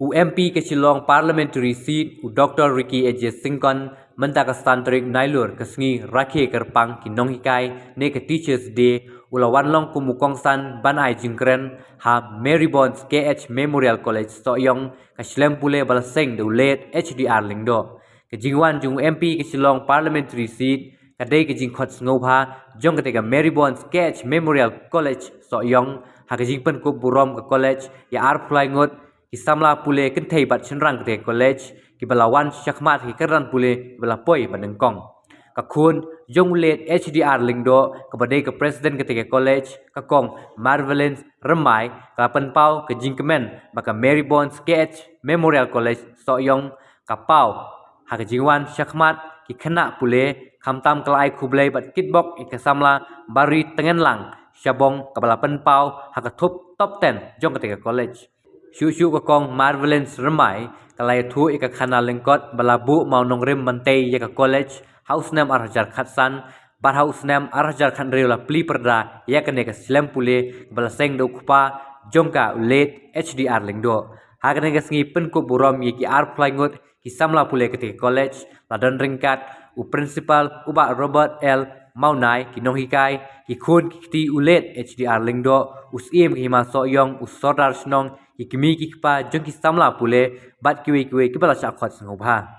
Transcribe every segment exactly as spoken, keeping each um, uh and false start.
U M P ka Shillong Parliamentary Seat, u Doctor Ricky A J Syngkon, mynta ka san tarik Nailur ka sngi rakhe kyrpang ki nonghikai ne ka Teachers Day, u la wan long kum u kongsan ban ai jingkren ha Mary Bones K H Memorial College Sohiong, ka shlem pule ba la seng da u late H D R Lyngdoh. Ka jingwan jong u M P ka Shillong Parliamentary Seat ka dei ka jingkhot sngewbha jong kata ka Mary Bones K H Memorial College Sohiong, ha ka jingpynkup burom ka college ïa arphew lai ngut ki samla pule kynthei bad shynrang kata ka college kiba la wan shakhmat ha ki kyrdan pule kiba la poi ba nyngkong. Ka khun jong u late H D R Lyngdoh, kaba dei ka president kata ka college, ka Kong Marvelyn Rymbai, ka la pynpaw ka jingkmen ba ka Mary Bones K H Memorial College Sohiong ka paw ha ka jingwan shakhmat ki khynnah pule, khamtam ka la ai khublei bad kitbok ïa ka samla Bari Tngenlang Shabong, kaba la pynpaw ha ka top, top ten jong kata ka college. Shuh shuh ka Kong Marvelyn Rymbai ka la ïathuh ïa ka khana lyngkot ba la buh mawnongrim ban tei ïa ka college ha u snem ar hajar khatsan, bad ha u snem ar hajar khathynriew la plie pyrda ïa kane ka shlem pule ba la seng da u kpa jong ka, u late H D R Lyngdoh. Ha kane ka sngi pynkup burom ïa ki arphew lai ngut ki samla pule kata ka college, la don ryngkat u principal, u Bah Robert L Mawnai, ki nonghikai, ki khun ki kti u late H D R Lyngdoh, u Syiem ka Hima Sohiong, u Sordar Shnong, ki kmie ki kpa jong ki samla pule bad kiwei kiwei kiba la shah khot sngewbha.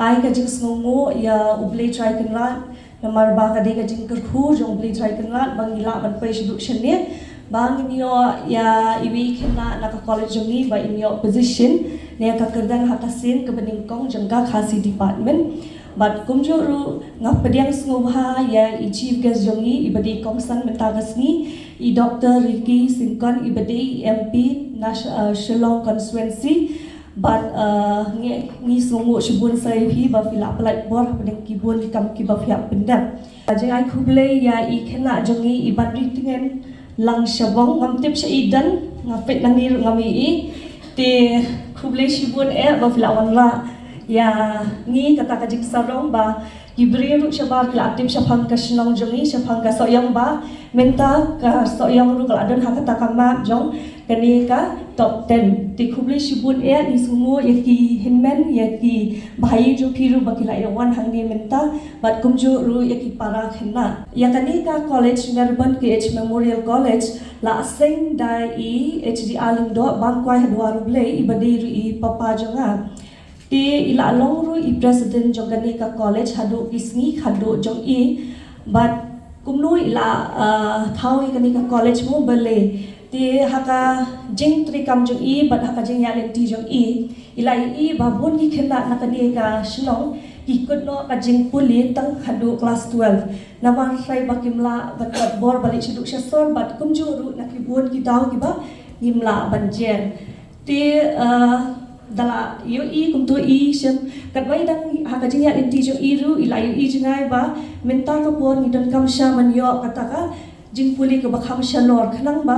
Ai ka jingsngewnguh ïa U Blei Trai Kynrad, namar ba ka dei ka jingkyrkhu jong U Blei Trai Kynrad ba ngi lah ban poi shaduh shane, ba ngin ïoh ïa iwei i khynnah na ka college jong ngi ba in ïoh position ne ka kyrdan ha ka sien kaba nyngkong jong ka Khasi department. Bad kumjuh ruh nga pdiang sngewbha ïa i chief guest jong ngi iba dei kongsan mynta ka sngi, i Doctor Ricky Syngkon iba dei i M P na Sh-, uh, Shillong constituency. Bad, uh, ngi, ngi sngewnguh shibun sa ïa phi ba phi la pynlait bor hapdeng ki bun ki kam kiba phi hap pyndep. Jingai khublei ïa i khynnah jong ngi i Banri Tngenlang Shabong, ngam tip sha i don, nga peit nangne ruh ngam ïohi. Te khublei shibun eh ba phi la wanrah ïa ngi kata ka jingsarong ba ki briew ruh shabar ki la tip shaphang ka shnong jong ngi, shaphang ka Sohiong ba mynta ka Sohiong ruh ka la don ha kata ka map jong kane ka top ten. Te khublei shibun eh, ngi sngewnguh ïa ki hynmen, ïa ki bahaïing jong phi ruh ba ki la ïa wan hangne mynta, bad kumjuh ruh ïa ki para khynnah. Ïa kane ka college Mary Bones K H Memorial College la seng da i H D R Lyngdoh, bam kwai ha dwar U Blei, iba dei ruh i papa jong nga. Te i la long ruh i president jong kane ka college haduh ki sngi khadduh jong i. Bad kumno i la, uh, thaw ïa kane ka college mo balei? Te ha ka jingtrei kam jong i bad ha ka jingïaid lynti jong i, i la ïohi ba bun ki khynnah na kane ka shnong ki kut noh ka jingpule tang haduh class twelve. Namar hynrei ba kim lah ban kot bor ban leit shaduh sha sor, bad kumjuh ruh na ki bun ki daw kiba ngim lah ban jer. Te, uh, da la ïohi kumto i shem, katba i dang ha ka jingïaid lynti jong i ruh i la ïohi jngai ba mynta ka por ngi donkam sha ban ïoh kata ka jingpule kaba kham shalor, khnang ba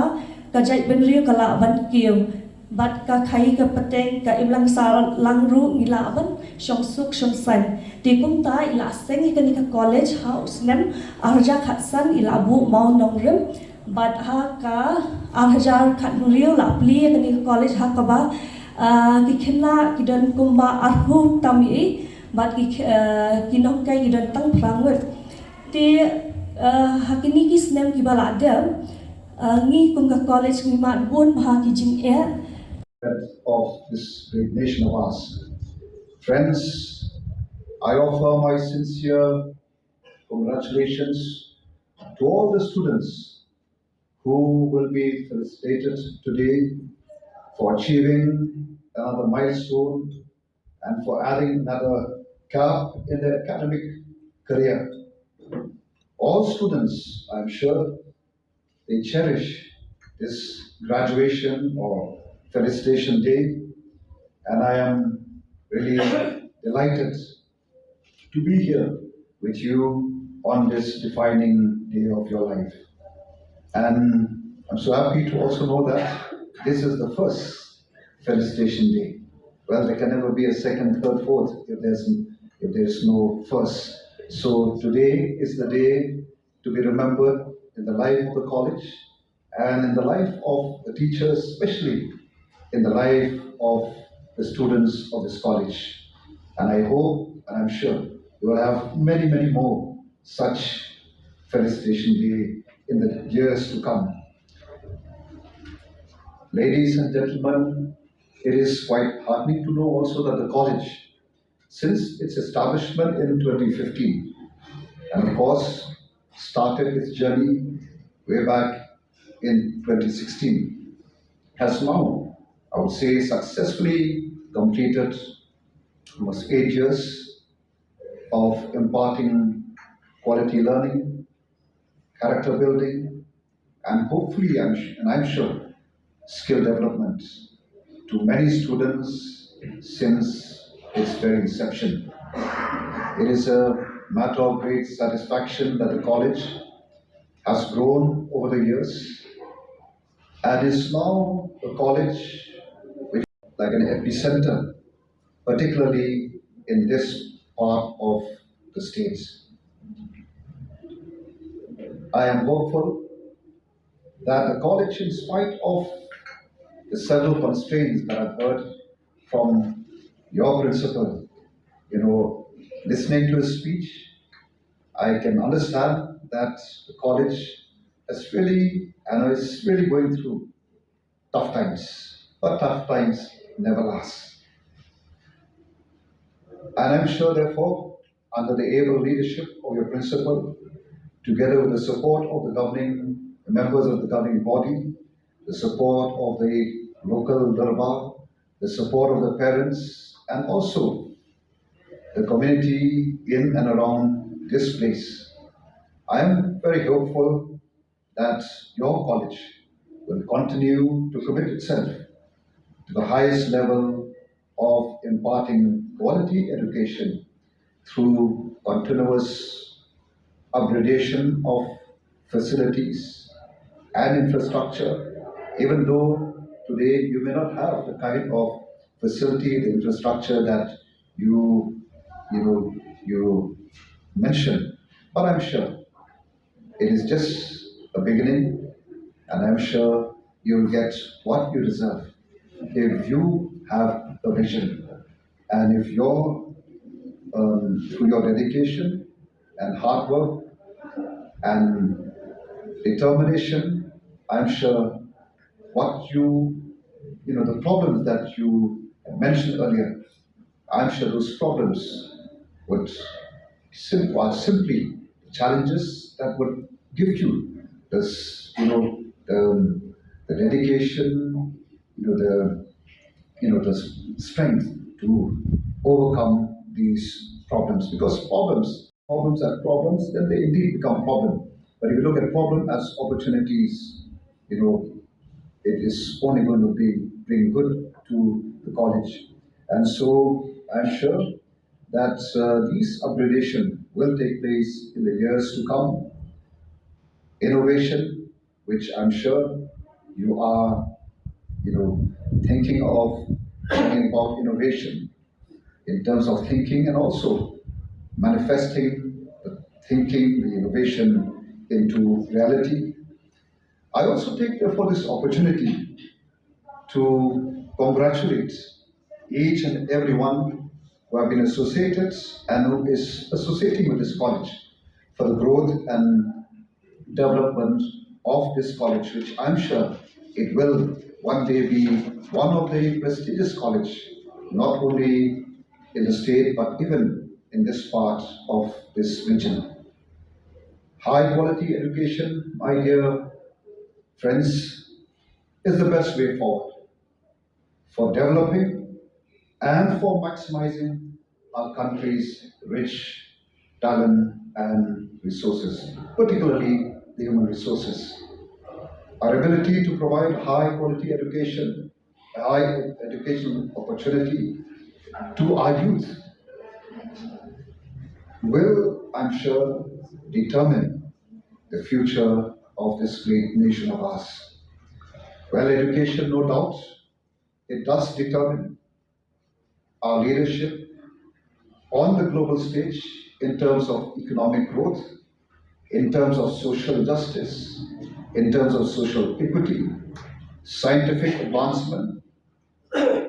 ka jaitbynriew ka lah ban kiew, bad ka khaii ka pateng, ka imlang sahlang ruh ngi lah ban shong suk shong saiñ. Te kumta i la seng ïa kane ka college ha u snem ar hajar khatsan, i la buh mawnongrim. Bad ha ka ar hajar khathynriew la plie ïa kane ka college ha kaba, ah, ki khynnah ki don kumba arphew tam ïa i, bad ki, ah, ki nonghikai ki don tang phra ngut. Te, ah, ha kine ki snem kiba la dep, ah, ngi kum ka college ngi mad bun bha ki jingeh. Of this great nation of ours. Friends, I offer my sincere congratulations to all the students who will be felicitated today for achieving another milestone and for adding another cap in their academic career. All students, I'm sure, they cherish this graduation or felicitation day, and I am really delighted to be here with you on this defining day of your life. And I'm so happy to also know that this is the first felicitation day. Well, there can never be a second, third, fourth if there's if there's no first. So today is the day to be remembered in the life of the college and in the life of the teachers, especially in the life of the students of this college. And I hope and I'm sure you will have many, many more such felicitation day in the years to come. Ladies and gentlemen, it is quite heartening to know also that the college, since its establishment in twenty fifteen, and of course started its journey way back in twenty sixteen, has now, I would say, successfully completed almost eight years of imparting quality learning, character building, and hopefully, I'm, and I'm sure, skill development to many students since its very inception. It is a matter of great satisfaction that the college has grown over the years and is now a college which is like an epicenter, particularly in this part of the state. I am hopeful that the college, in spite of the several constraints that I've heard from your principal, you know, listening to his speech, I can understand that the college is really, I know, it's really going through tough times, but tough times never last. And I'm sure, therefore, under the able leadership of your principal, together with the support of the governing members of the governing body, the support of the local Durbar, the support of the parents, and also the community in and around this place, I am very hopeful that your college will continue to commit itself to the highest level of imparting quality education through continuous upgradation of facilities and infrastructure, even though today you may not have the kind of facility, the infrastructure that you, you know, you mentioned. But I'm sure it is just a beginning, and I'm sure you'll get what you deserve if you have a vision and if you're, um, through your dedication and hard work and determination, I'm sure what you, you know, the problems that you mentioned earlier, I'm sure those problems would sim- are simply challenges that would give you this, you know, the, the dedication, you know, the, you know, the strength to overcome these problems. Because problems, problems are problems, then they indeed become problem. But if you look at problem as opportunities, you know, it is only going to be bring good to the college. And so I'm sure that uh, this upgradation will take place in the years to come. Innovation, which I'm sure you are, you know, thinking of bringing about innovation in terms of thinking and also manifesting the thinking, the innovation into reality. I also take, therefore, this opportunity to congratulate each and everyone who have been associated and who is associating with this college for the growth and development of this college, which I'm sure it will one day be one of the prestigious college, not only in the state, but even in this part of this region. High quality education, my dear friends, is the best way forward for developing and for maximizing our country's rich talent and resources, particularly the human resources. Our ability to provide high quality education, high educational opportunity to our youth will, I'm sure, determine the future of this great nation of ours. Well, education, no doubt, it does determine our leadership on the global stage in terms of economic growth, in terms of social justice, in terms of social equity, scientific advancement,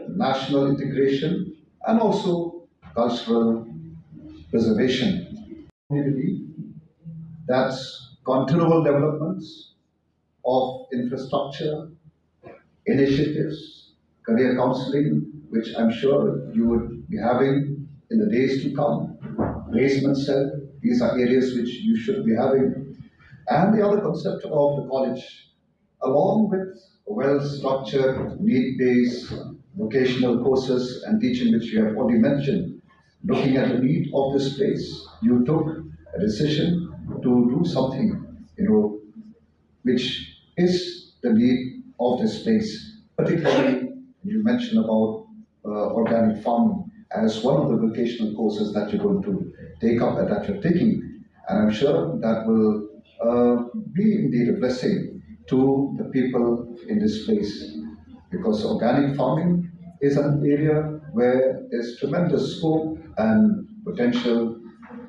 national integration, and also cultural preservation. We believe that continual developments of infrastructure, initiatives, career counseling, which I'm sure you would be having in the days to come, placement cell, these are areas which you should be having. And the other concept of the college, along with well-structured, need-based vocational courses and teaching, which you have already mentioned, looking at the need of this place, you took a decision to do something, you know, which is the need of this place. Particularly, you mentioned about uh, organic farming as one of the vocational courses that you're going to take up and that you're taking. And I'm sure that will uh, be indeed a blessing to the people in this place, because organic farming is an area where there's tremendous scope and potential,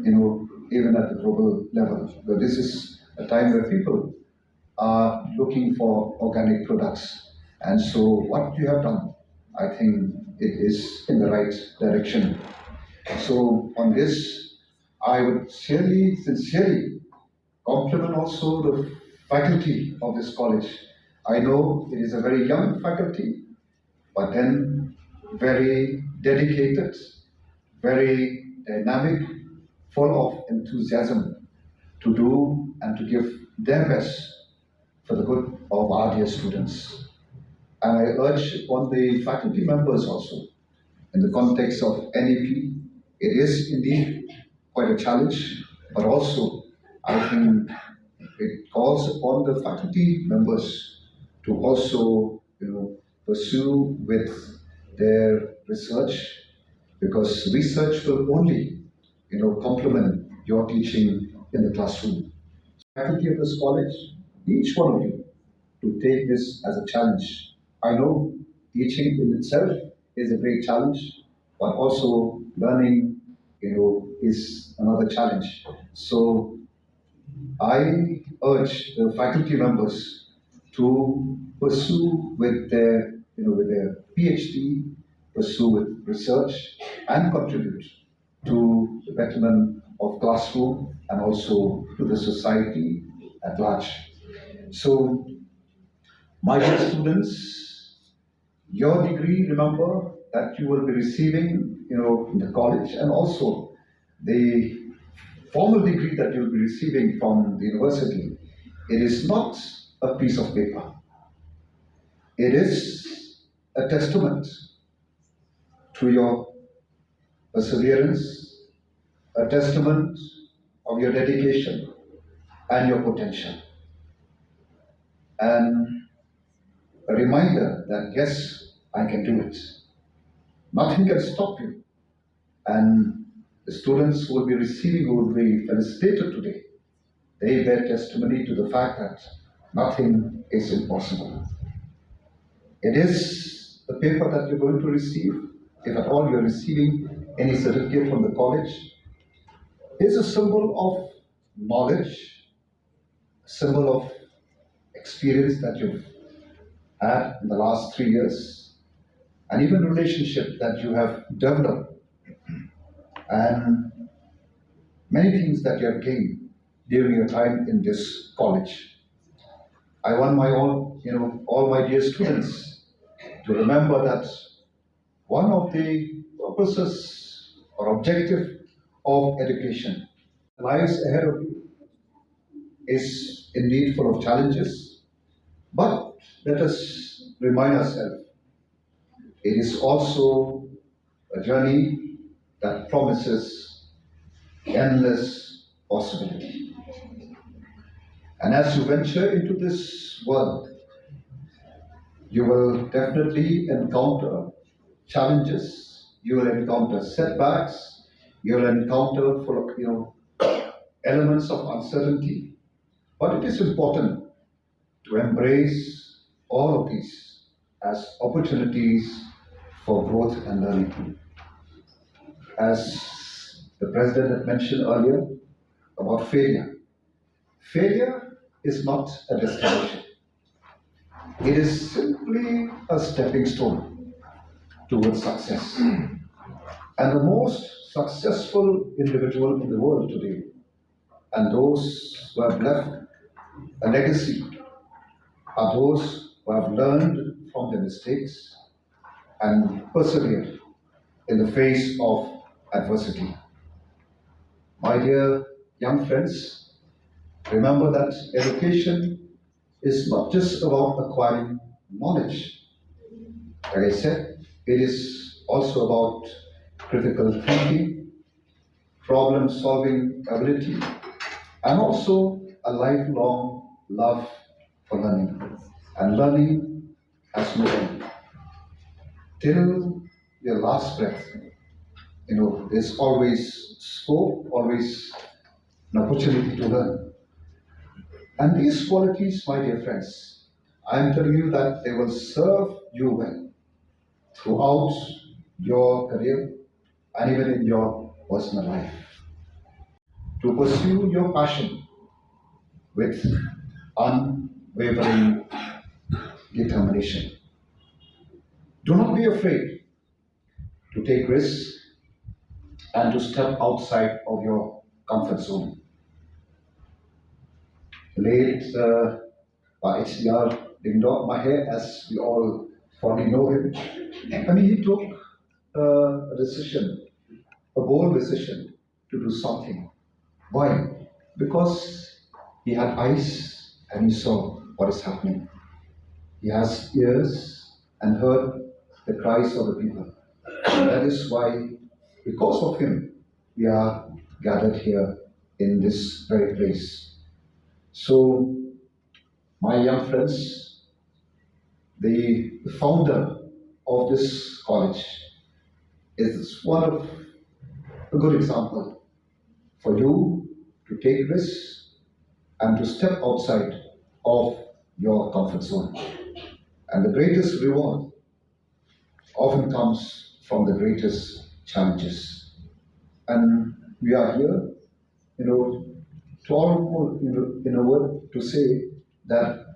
you know, even at the global level. But this is a time where people are looking for organic products. And so what you have done, I think it is in the right direction. So on this, I would sincerely, sincerely compliment also the faculty of this college. I know it is a very young faculty, but then very dedicated, very dynamic, full of enthusiasm to do and to give their best for the good of our dear students. And I urge on the faculty members also, in the context of N E P, it is indeed quite a challenge, but also I think it calls upon the faculty members to also, you know, pursue with their research, because research will only, you know, complement your teaching in the classroom. Faculty of this college, each one of you, to take this as a challenge. I know teaching in itself is a great challenge, but also learning, you know, is another challenge. So I urge the faculty members to pursue with their, you know, with their P H D, pursue with research, and contribute to the betterment of classroom and also to the society at large. So, my dear students, your degree, remember, that you will be receiving, you know, in the college, and also the formal degree that you'll be receiving from the university, it is not a piece of paper. It is a testament to your perseverance, a testament of your dedication and your potential. And a reminder that yes, I can do it. Nothing can stop you. And the students who will be receiving, who will be felicitated today, they bear testimony to the fact that nothing is impossible. It is the paper that you're going to receive, if at all you're receiving any certificate from the college, is a symbol of knowledge, symbol of experience that you've had in the last three years, and even relationship that you have developed, and many things that you have gained during your time in this college. I want my own, you know, all my dear students to remember that one of the purposes or objective of education lies ahead of you is indeed full of challenges, but let us remind ourselves, it is also a journey that promises endless possibility. And as you venture into this world, you will definitely encounter challenges, you will encounter setbacks, you will encounter full of, you know, elements of uncertainty. But it is important to embrace all of these as opportunities for growth and learning. As the President had mentioned earlier about failure, failure is not a destination, it is simply a stepping stone towards success. And the most successful individual in the world today, and those who have left a legacy, are those who have learned from their mistakes and persevered in the face of adversity. My dear young friends, remember that education is not just about acquiring knowledge. Like I said, it is also about critical thinking, problem solving ability, and also a lifelong love for learning. And learning has no end. Till your last breath, you know, there's always scope, always an opportunity to learn. And these qualities, my dear friends, I am telling you that they will serve you well throughout your career and even in your personal life. To pursue your passion with unwavering determination. Do not be afraid to take risks and to step outside of your comfort zone. Late uh, Bah H D R Lyngdoh Mahe, as we all fondly know him, I mean, he took uh, a decision, a bold decision to do something. Why? Because he had eyes and he saw what is happening. He has ears and heard the cries of the people. And that is why, because of him, we are gathered here in this very place. So, my young friends, the founder of this college is one of a good example for you to take risks and to step outside of your comfort zone. And the greatest reward often comes from the greatest challenges. And we are here, you know, to all, you know, in a word, to say that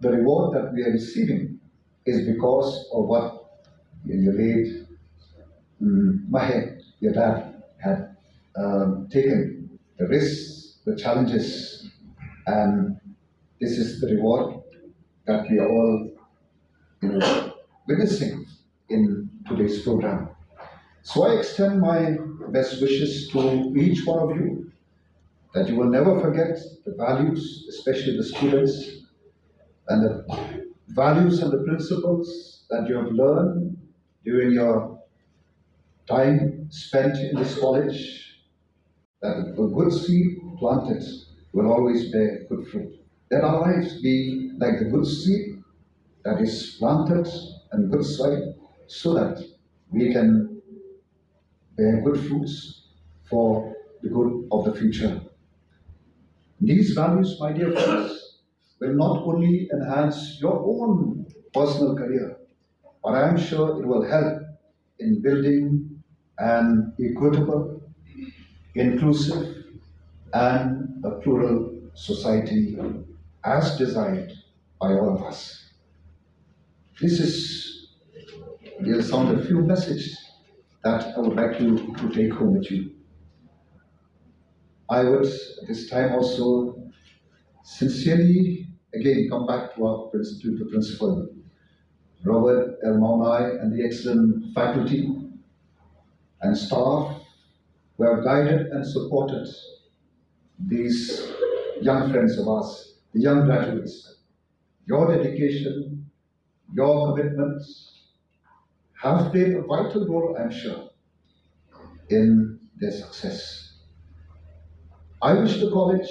the reward that we are receiving is because of what your late um, Mahe, your dad, had um, taken the risks, the challenges, and this is the reward that we are all, you know, witnessing in today's program. So I extend my best wishes to each one of you, that you will never forget the values, especially the students, and the values and the principles that you have learned during your time spent in this college, that a good seed planted will always bear good fruit. Let our lives be like the good seed that is planted in good soil, so that we can bear good fruits for the good of the future. These values, my dear friends, will not only enhance your own personal career, but I am sure it will help in building an equitable, inclusive, and a plural society as desired by all of us. This is, these are some of the few messages that I would like you to take home with you. I would at this time also sincerely again come back to our principal, to the principal, Robert L. Maunai, and the excellent faculty and staff who have guided and supported these young friends of ours, the young graduates. Your dedication, your commitments have played a vital role, I'm sure, in their success. I wish the college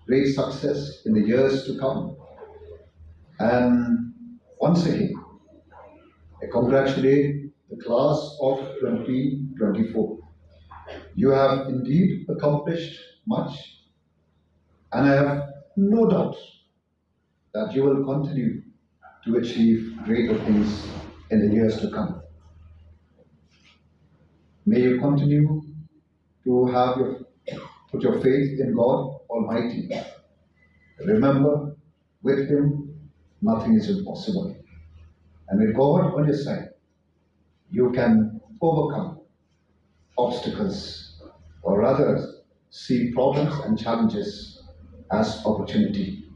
great success in the years to come. And once again, I congratulate the class of twenty twenty-four. You have indeed accomplished much, and I have no doubt that you will continue to achieve greater things in the years to come. May you continue to have your put your faith in God Almighty. Remember, with Him, nothing is impossible. And with God on your side, you can overcome obstacles, or rather, see problems and challenges as opportunity.